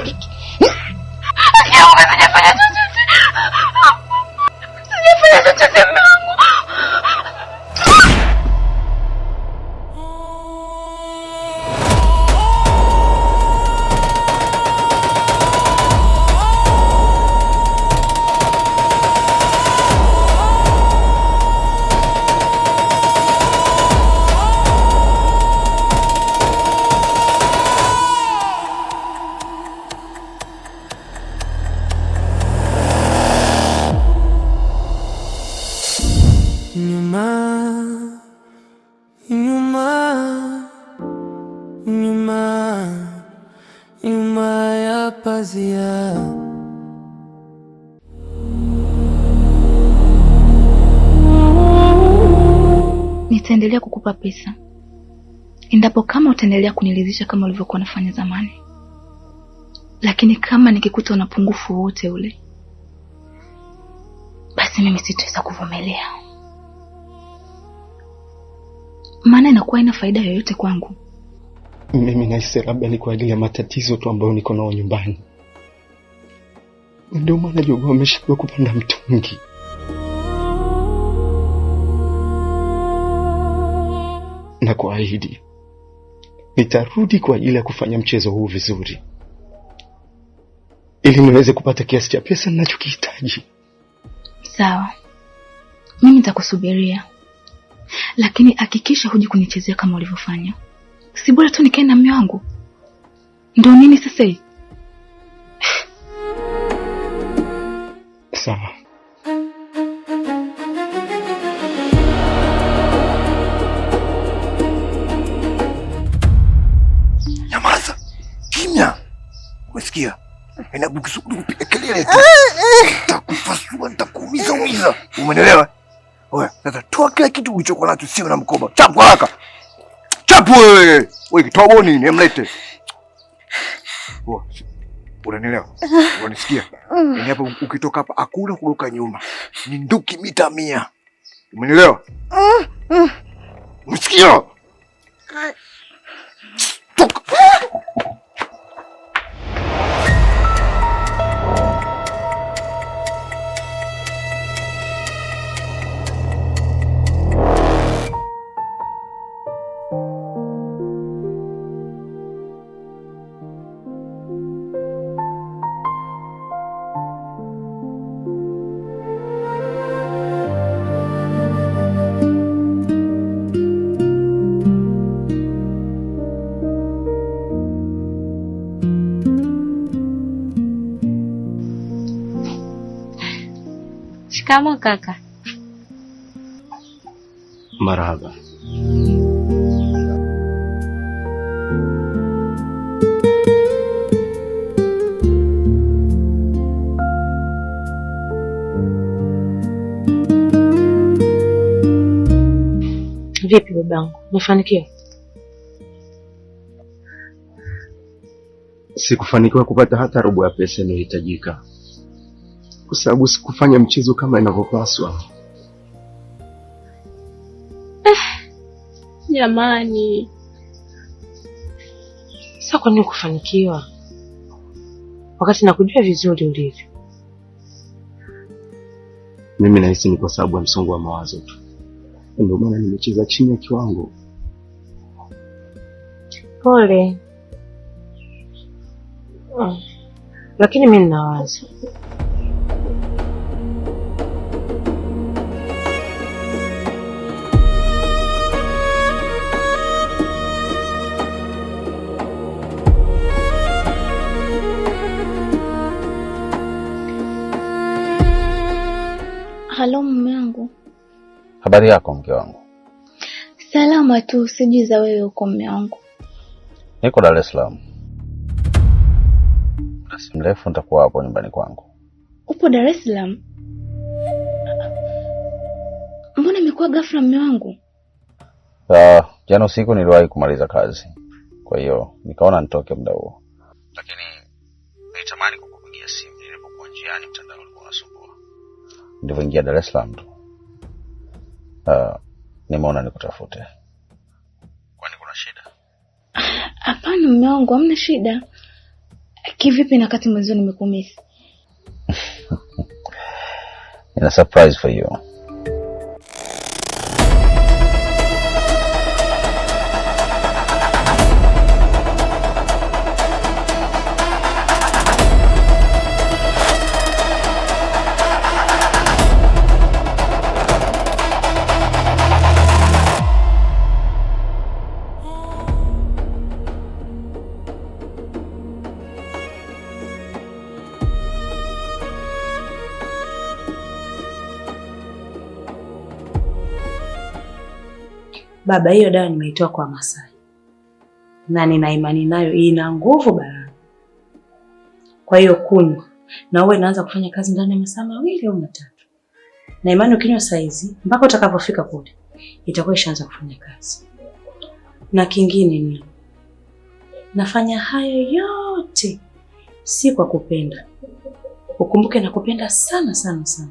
Kitu. Sijafanya chochote. Sijafanya chochote mume wangu. Nyuma, nyuma, nyuma, nyuma ya pazia. Nitaendelea kukupa pesa endapo kama utaendelea kuniridhisha kama ulivyokuwa unafanya zamani, lakini kama nikikuta una pungufu wowote ule, basi mimi sitaweza kuvumilia, maana inakuwa haina faida yoyote kwangu. Mimi nahisi labda ni kwa ajili ya matatizo tu ambayo niko nao nyumbani, ndio maana jogoo ameshindwa kupanda mtungi. Na kuahidi nitarudi kwa ajili ya kufanya mchezo huu vizuri, ili niweze kupata kiasi cha pesa ninachokihitaji. Sawa, mimi nitakusubiria, lakini hakikisha huji kunichezea kama ulivyofanya. Si bora tu nikae na mume wangu? Ndio nini sasa hii? Sawa. Nyamaza. Kimya. Umesikia? Inabukisudu kupiga kelele tu. Nitakupasua, nitakuumiza umiza. Umeelewa? Oya, sasa toa kila kitu ulichokuwa nacho, sio na mkoba. Chapu haraka. Chapu wewe. Wewe kitobo nini? Emlete. Oya, unanielewa? Unanisikia? Yaani hapo ukitoka hapa hakuna kuruka nyuma. Ni nduki mita 100. Umenielewa? Umesikia? Toka. Shikamoo kaka. Marhaba. Vipi babangu, umefanikiwa? Sikufanikiwa kupata hata robo ya pesa inayohitajika, kwa sababu sikufanya mchezo kama inavyopaswa. Jamani, Sasa kwa nini kufanikiwa wakati nakujua vizuri ulivyo? Mimi nahisi ni kwa sababu ya msongo wa mawazo tu, ndio maana nimecheza chini ya kiwango. Pole. Lakini mimi nina wazo. Halo mume wangu. Habari yako mke wangu? Salama tu, sijui za wewe huko mume wangu. Niko Dar es Salaam. Muda si mrefu nitakuwa hapo nyumbani kwangu. Upo Dar es Salaam? Mbona imekuwa ghafla mume wangu? Jana usiku niliwahi kumaliza kazi, kwa hiyo nikaona nitoke muda huo, lakini nilitamani kukupigia simu nilipokuwa njiani, mtandao ulikuwa unasumbua. Nilivyoingia Dar es Salaam tu nimeona nikutafute. Kwani kuna shida? Hapana mume wangu, hamna shida. Kivipi na kati mwenzio nimekumisi? Nina surprise for you. Baba, hiyo dawa nimeitoa kwa Masai na nina imani nayo, ina nguvu barani. Kwa hiyo kunywa na uwe naanza kufanya kazi ndani ya masaa 2 au 3, na imani ukinywa saizi mpaka utakapofika kule itakuwa ishaanza kufanya kazi. Na kingine ni nafanya hayo yote si kwa kupenda. Ukumbuke nakupenda sana sana sana.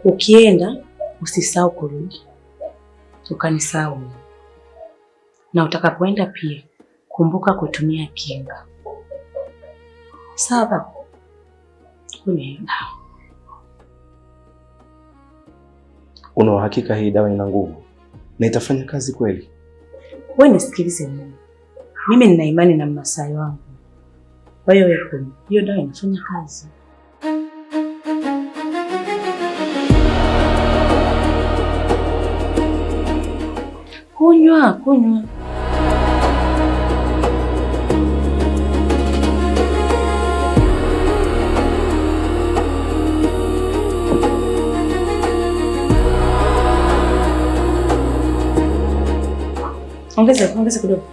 Ukienda usisahau kurudi, ukanisahau. Na utakapoenda pia kumbuka kutumia kinga. Sawa baba? Kunywa hiyo dawa. Una uhakika hii dawa ina nguvu na itafanya kazi kweli? Wewe nisikilize mimi. Mimi nina imani na Mmasai wangu. Kwa hiyo wewe kunywa hiyo dawa, inafanya kazi. Kunywa, kunywa. Ongeza, ongeza kidogo.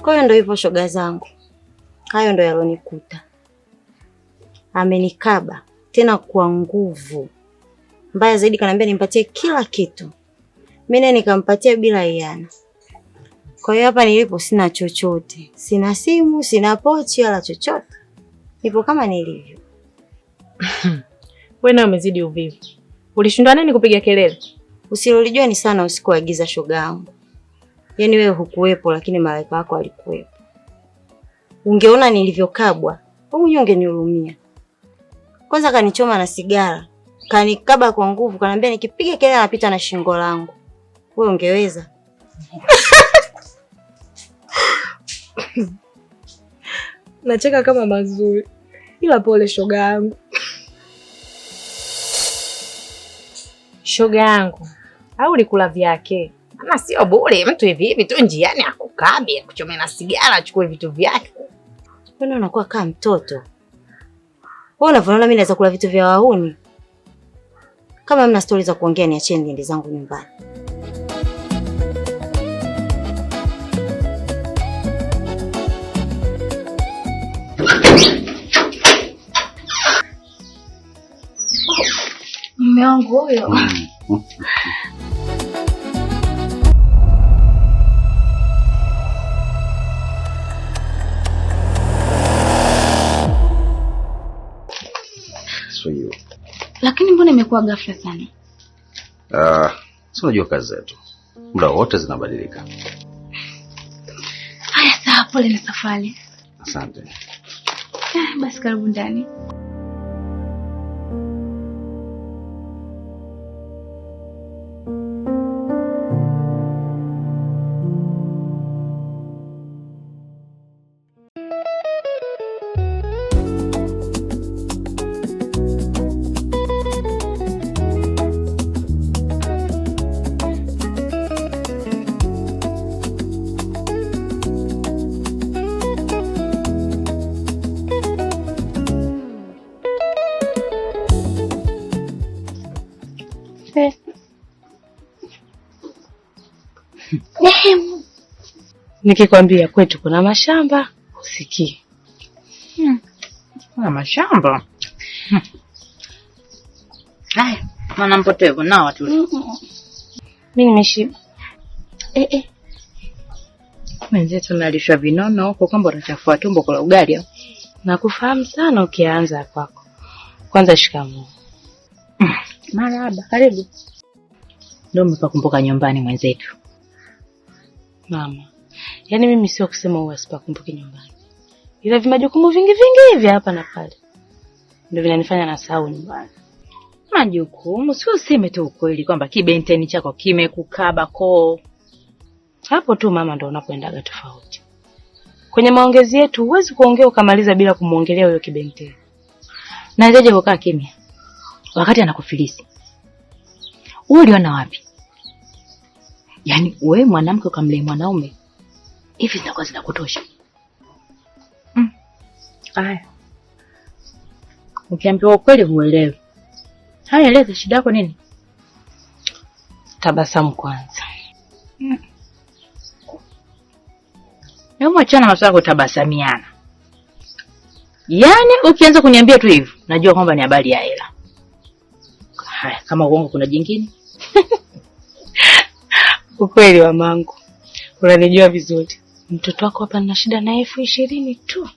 Kwa hiyo ndio hivyo shoga zangu. Hayo ndio yalonikuta. Amenikaba tena kwa nguvu. Mbaya zaidi kaniambia nimpatie kila kitu. Mimi nikampatia bila hiana. Kwa hiyo hapa nilipo sina chochote. Sina simu, sina pochi wala chochote. Nipo kama nilivyo. Wewe nawe umezidi uvivu. Ulishindwa nini kupiga kelele? Usilolijua ni sana usiku wa giza shoga yangu. Yaani wewe hukuwepo lakini malaika wako alikuwepo. Ungeona nilivyokabwa, wewe mwenyewe ungenihurumia. Kwanza kanichoma na sigara, kanikaba kwa nguvu, kaniambia nikipiga kelele anapita na shingo langu. Wewe ungeweza? Nacheka kama mazuri. Ila pole shoga yangu. Shoga yangu, au ulikula vyake? Ana sio bure mtu hivi hivi tu njiani akukabe, akuchome na sigara, achukue vitu vyake. Wewe unakuwa kama mtoto. Wewe unavyoona mimi naweza kula vitu vya wahuni? Kama mna stori za kuongea niacheni niende zangu nyumbani. Mume wangu huyo. Lakini mbona imekuwa ghafla sana? Si unajua kazi zetu muda wote zinabadilika. Haya sawa, pole na safari. Asante. Basi karibu ndani. Nikikwambia kwetu kuna mashamba usikii. Kuna mashamba? Maana mpotevu na watu. Mimi nimeshiba. Mwenzetu nalishwa vinono huko kwamba utachafua tumbo kwa ugali au? Nakufahamu sana ukianza kwako. Kwanza shikamoo. Marahaba, karibu. Ndio mmepakumbuka nyumbani mwenzetu. Mama, yaani mimi sio kusema huwa sipakumbuki nyumbani. Ila vimajukumu vingi vingi hivi hapa na pale ndio vinanifanya nasahau nyumbani. Majukumu sio, useme tu ukweli kwamba kibenteni chako kimekukaba koo. Hapo tu mama ndo unapoendaga tofauti. Kwenye maongezi yetu huwezi kuongea ukamaliza bila kumuongelea huyo kibenteni. Nawezaje kukaa kimya wakati anakufilisi? Wewe uliona wapi? Yaani wewe mwanamke ukamlee mwanaume hivi zinakuwa zinakutosha? Haya. Ukiambiwa ukweli huelewi. Haya, eleza shida yako nini? Tabasamu kwanza. Hebu achana masuala ya kutabasamiana. Yaani ukianza kuniambia tu hivyo, najua kwamba ni habari ya hela. Haya, kama uongo kuna jingine? Ukweli wa mangu. Unanijua vizuri. Mtoto wako hapa nina shida na 20,000 tu.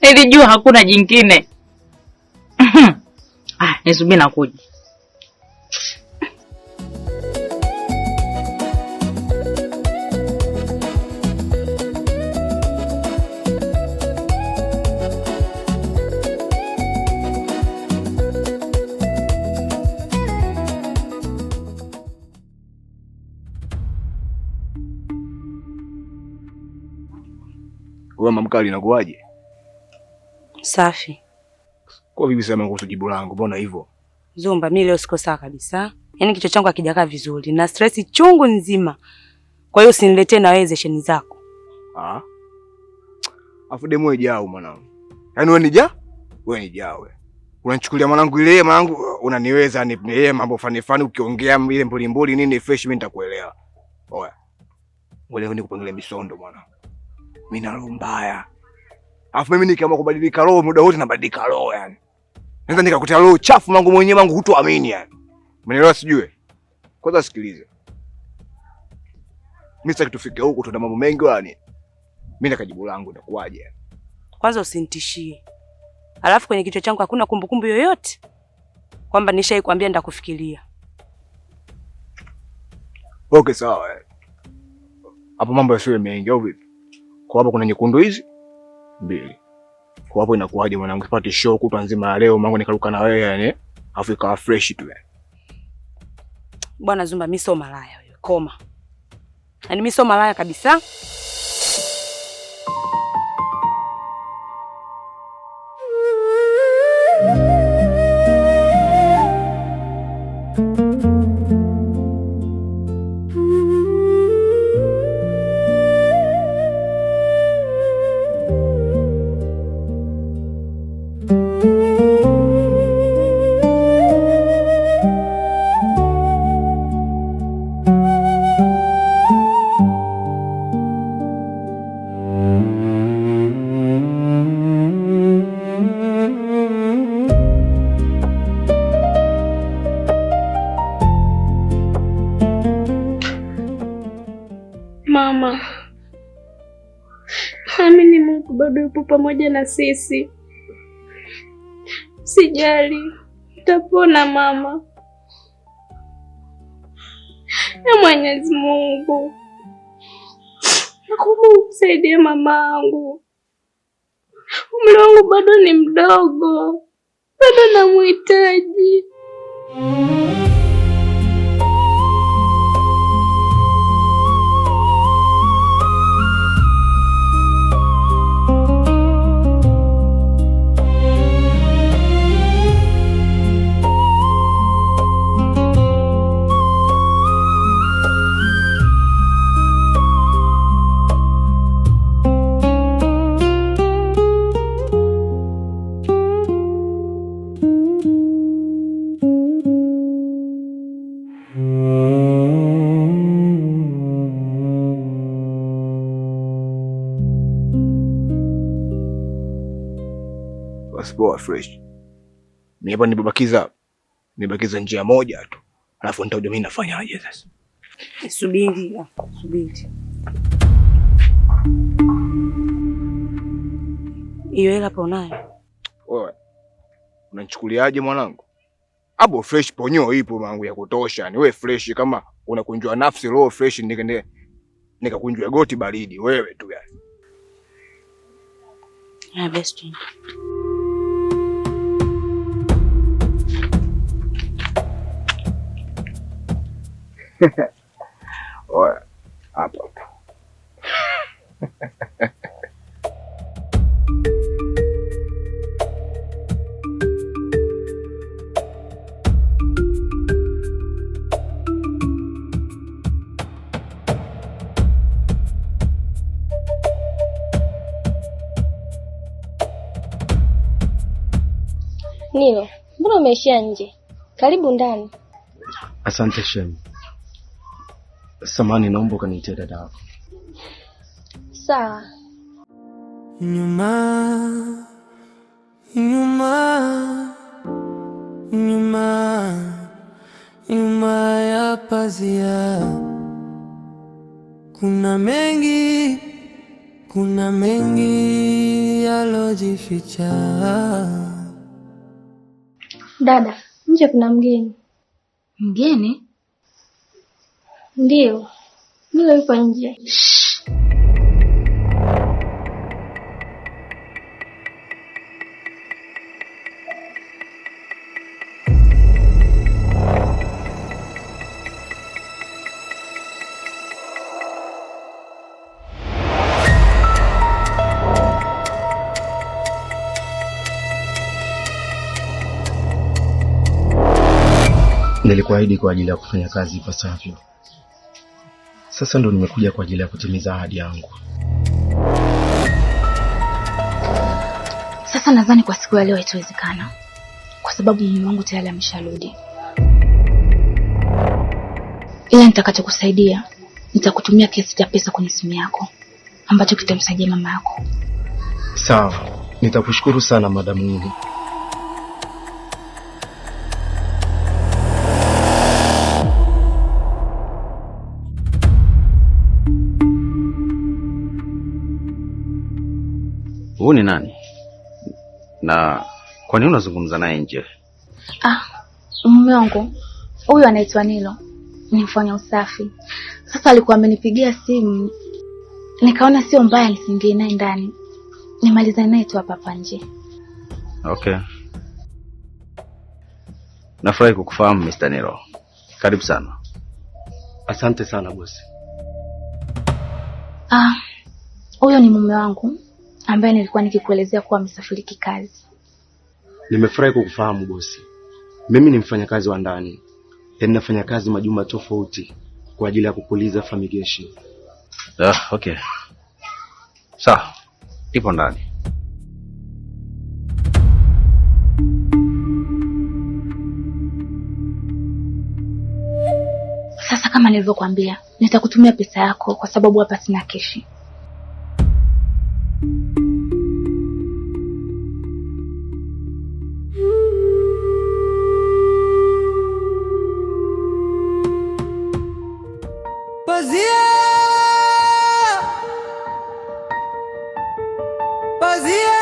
Nilijua hakuna jingine. Ah, nisubiri nakuja. Wewe mamkali inakuaje? Safi. Kwa vipi sema kuhusu jibu langu? Mbona hivyo? Zumba, mimi leo siko sawa kabisa. Yaani kichwa changu hakijakaa vizuri na stress chungu nzima. Kwa hiyo usiniletee na wewe zesheni zako. Ah. Afu demo ijao mwanangu. Yaani wewe ni ja? Wewe ni jao wewe. Unanichukulia mwanangu ile mwanangu unaniweza ni yeye mambo fani fani ukiongea ile mbuli mbuli nini fresh mimi nitakuelewa. Oya. Ngoja nikupangilie misondo mwanangu. Mimi na roho mbaya. Alafu mimi nikiamua kubadilika roho muda wote nabadilika roho yani. Naweza nikakutia roho chafu mangu mwenyewe mangu hutoamini yani. Umeelewa sijui? Kwanza sikiliza. Mimi sitaki tufike huko tuna mambo mengi yani. Mimi na kajibu langu itakuwaje? Kwanza usinitishie. Alafu kwenye kichwa changu hakuna kumbukumbu yoyote kwamba nishaikwambia nitakufikiria. Okay sawa. Hapo mambo yasiwe mengi au vipi? Kwa hapo kuna nyekundu hizi mbili. Kwa hapo inakuwaje mwanangu kipate show kutwa nzima ya leo mwanangu nikaruka na wewe yani. Afu ikawa fresh tu yani. Bwana Zumba, mimi sio malaya wewe. Koma. Yaani mimi sio malaya kabisa. Mama, naamini Mungu bado yupo pamoja na sisi. Sijali, utapona mama. Ya Mwenyezi Mungu, nakuomba umsaidie mamangu. Umri wangu bado ni mdogo, bado namuhitaji. Basi poa fresh. Mimi hapa nibakiza njia moja tu. Alafu nitajua mimi nafanyaje sasa. Subiri, subiri. Hiyo hela hapo unayo? Wewe unanichukuliaje mwanangu? Abo fresh ponyo ipo mwanangu ya kutosha. Ni wewe fresh kama unakunjua nafsi roho fresh nikakunjua goti baridi wewe tu yani. Ah, best. Oya, hapa. Nilo, mbona umeishia nje? Karibu ndani. Asante Shem. Samani, naomba ukaniitie dada yako. Sawa. Nyuma, nyuma, nyuma, nyuma ya pazia kuna mengi yalojificha. Dada, nje kuna mgeni. Mgeni? Ndiyo, Nilo yupo nje. Nilikuahidi kwa ajili ya kufanya kazi ipasavyo. Sasa ndo nimekuja kwa ajili ya kutimiza ahadi yangu. Sasa nadhani kwa siku ya leo haitawezekana, kwa sababu mume wangu tayari amesharudi. Ila nitakachokusaidia, nitakutumia kiasi cha pesa kwenye simu yako ambacho kitamsaidia mama yako. Sawa, nitakushukuru sana Madam Nini. Huyu ni nani? Na kwa nini unazungumza naye nje? Ah, mume wangu huyu anaitwa Nilo, ni mfanya usafi. Sasa alikuwa amenipigia simu, nikaona sio mbaya nisingie naye ndani, nimalizane naye tu hapa hapa nje. Okay. Nafurahi kukufahamu Mr. Nilo. Karibu sana. Asante sana bosi. Ah, huyo ni mume wangu ambaye nilikuwa nikikuelezea kuwa amesafiri kikazi. Nimefurahi kukufahamu bosi. Mimi ni mfanyakazi wa ndani. Yaani nafanya kazi majumba tofauti kwa ajili ya kupuliza fumigation. Ah, okay. Sawa. Ipo ndani. Sasa kama nilivyokuambia, nitakutumia pesa yako kwa sababu hapa sina keshi. Pazia, pazia,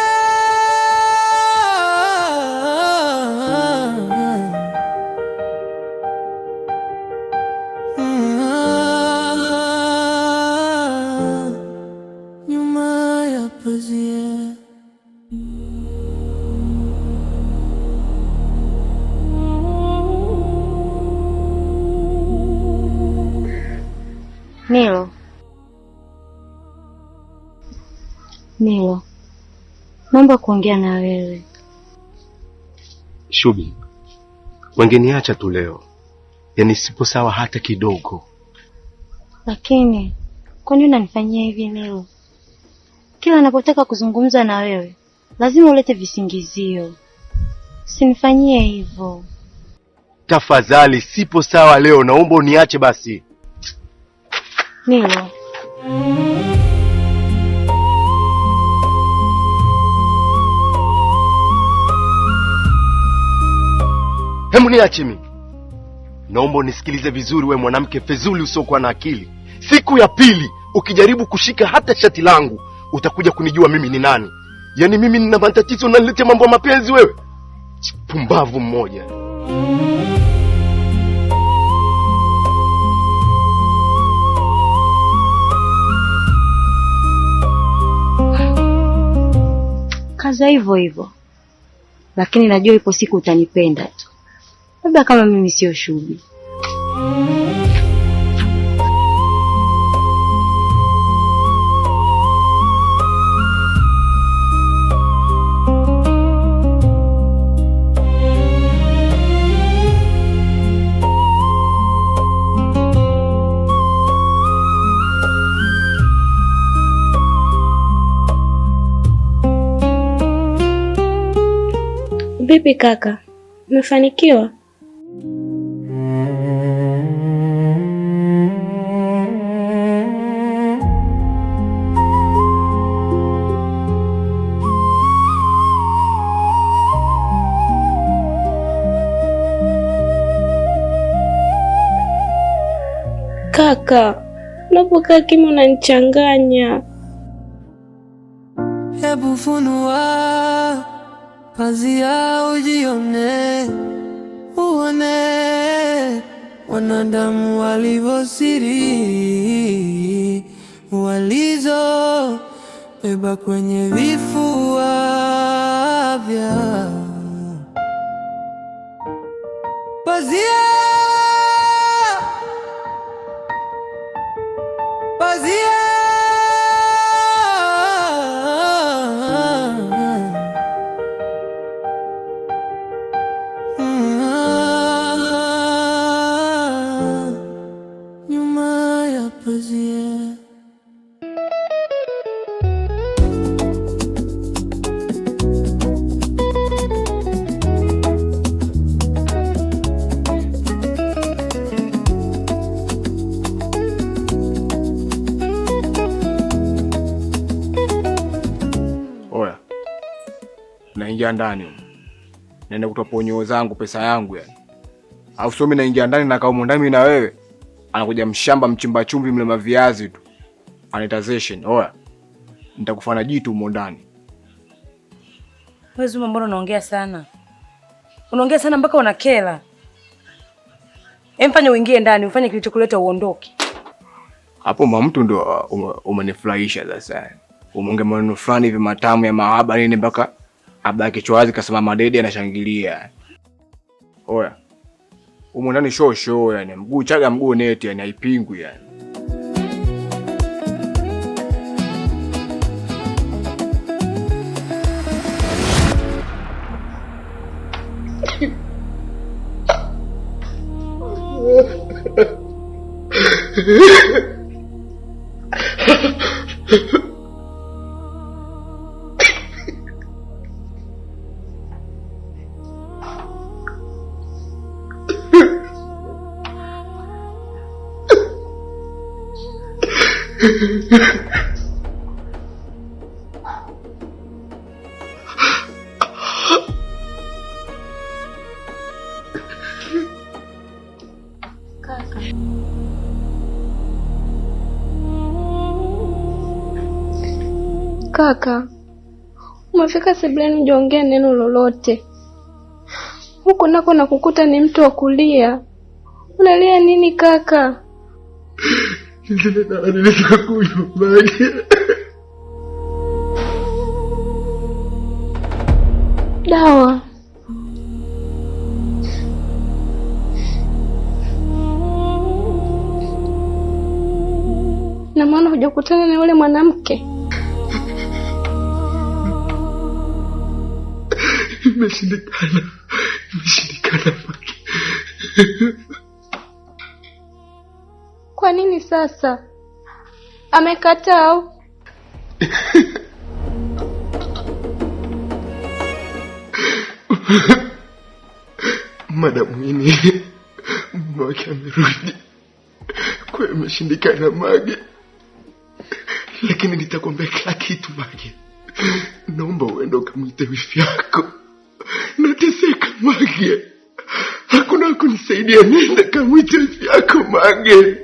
nyuma ya pazia. Nilo, Nilo, naomba kuongea na wewe. Shubi, wangeniacha tu leo. Yaani sipo sawa hata kidogo. Lakini kwa nini unanifanyia hivi Nilo? Kila ninapotaka kuzungumza na wewe lazima ulete visingizio. Usinifanyie hivyo. Tafadhali, sipo sawa leo, naomba uniache basi. Nilo. Hebu niache mimi. Naomba unisikilize vizuri, we mwanamke fezuli usiokuwa na akili. Siku ya pili ukijaribu kushika hata shati langu, utakuja kunijua mimi ni nani. Yaani mimi nina matatizo na niletea mambo ya mapenzi wewe? Pumbavu mmoja. Kaza hivyo hivyo, lakini najua ipo siku utanipenda tu, labda kama mimi sio shubi. Vipi kaka, umefanikiwa? Kaka, unapokaa kimya unanichanganya. Hebu funua pazia ujione, uone wanadamu walivosiri, walizo beba kwenye vifua vyao. Pazia, pazia. Nyuma ya pazia. Oya, naingia ndani huko, naenda kutoa ponyoo zangu, pesa yangu yani. Alafu sio mimi naingia ndani na kaumu ndani na wewe, anakuja mshamba mchimba chumvi mlema viazi tu, anaita session. Oya, nitakufana jitu humo ndani. Wewe Zuma, mbona unaongea sana? Unaongea sana mpaka unakela. Emfanye uingie ndani, ufanye kilichokuleta uondoke. Hapo mwa mtu ndo umenifurahisha sasa. Umeongea maneno fulani hivi matamu ya mahaba nini mpaka abaki kichwa wazi kasema madede anashangilia. Oya, humo ndani show show yani, mguu chaga mguu neti yani, haipingwi yani. Kaka. Kaka, umefika sebuleni hujaongea neno lolote. Huku nako nakukuta ni mtu wa kulia. Unalia nini kaka? Zile dawa nilizokunywa maji. Dawa. Na maana hujakutana na yule mwanamke? Imeshindikana, imeshindikana Mage. Kwa nini sasa? Amekataa au? Madam Winnie, mume wake amerudi, kwa hiyo imeshindikana Mage, lakini nitakwambia kila kitu Mage. Naomba uende ukamwite wifi yako. Nateseka Mage. Hakuna kunisaidia, nenda kamwite wifi yako Mange.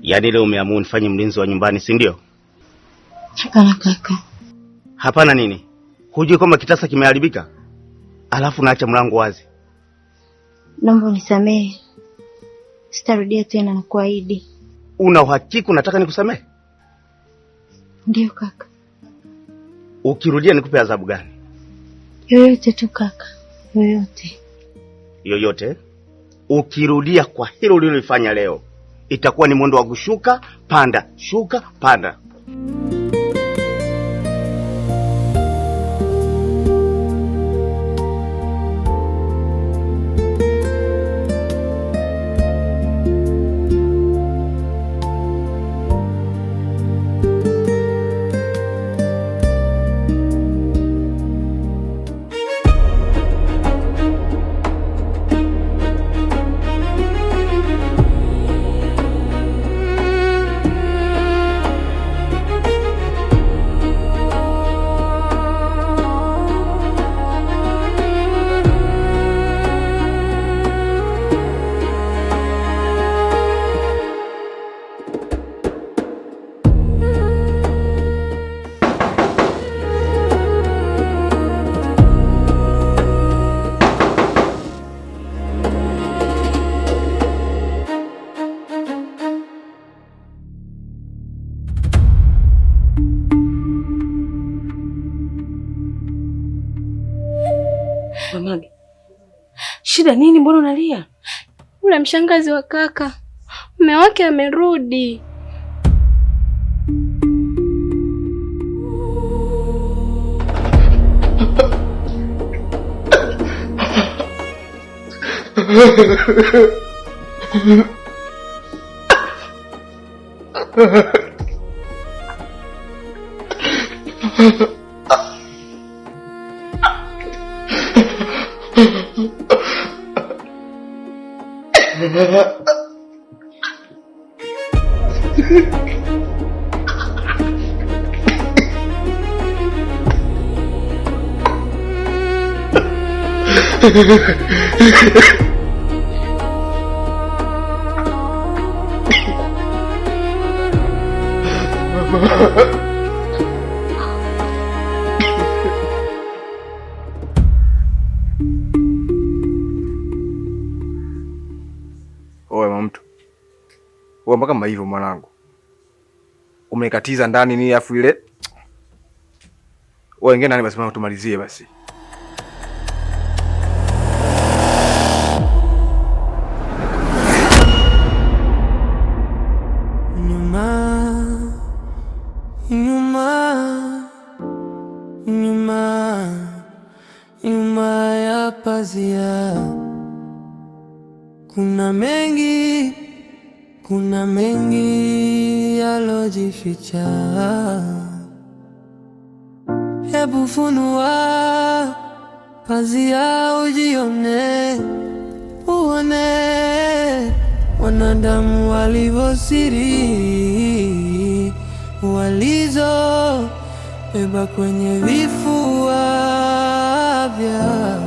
Yaani leo umeamua nifanye mlinzi wa nyumbani, si ndio? Hapana kaka. Hapana nini? Hujui kwamba kitasa kimeharibika? Alafu naacha mlango wazi. Naomba unisamehe. Sitarudia tena na kuahidi. Una uhakika unataka nikusamehe? Ndio kaka. Ukirudia nikupe adhabu gani? Yoyote tu kaka, yoyote. Yoyote? Ukirudia kwa hilo ulilofanya leo, itakuwa ni mwendo wa kushuka, panda, shuka, panda. Mamage, shida nini? Mbona unalia? Ule mshangazi wa kaka, mume wake amerudi. Oe mtu. Wewe mpaka hivyo mwanangu. Umenikatiza ndani nini afu ile. Wewe ingia ndani basi mwanangu tumalizie basi. Nyuma, nyuma, nyuma, nyuma ya pazia kuna mengi yalojificha. Hebu funua pazia ujione, uone wanadamu walivosiri, walizo beba kwenye vifua vyao.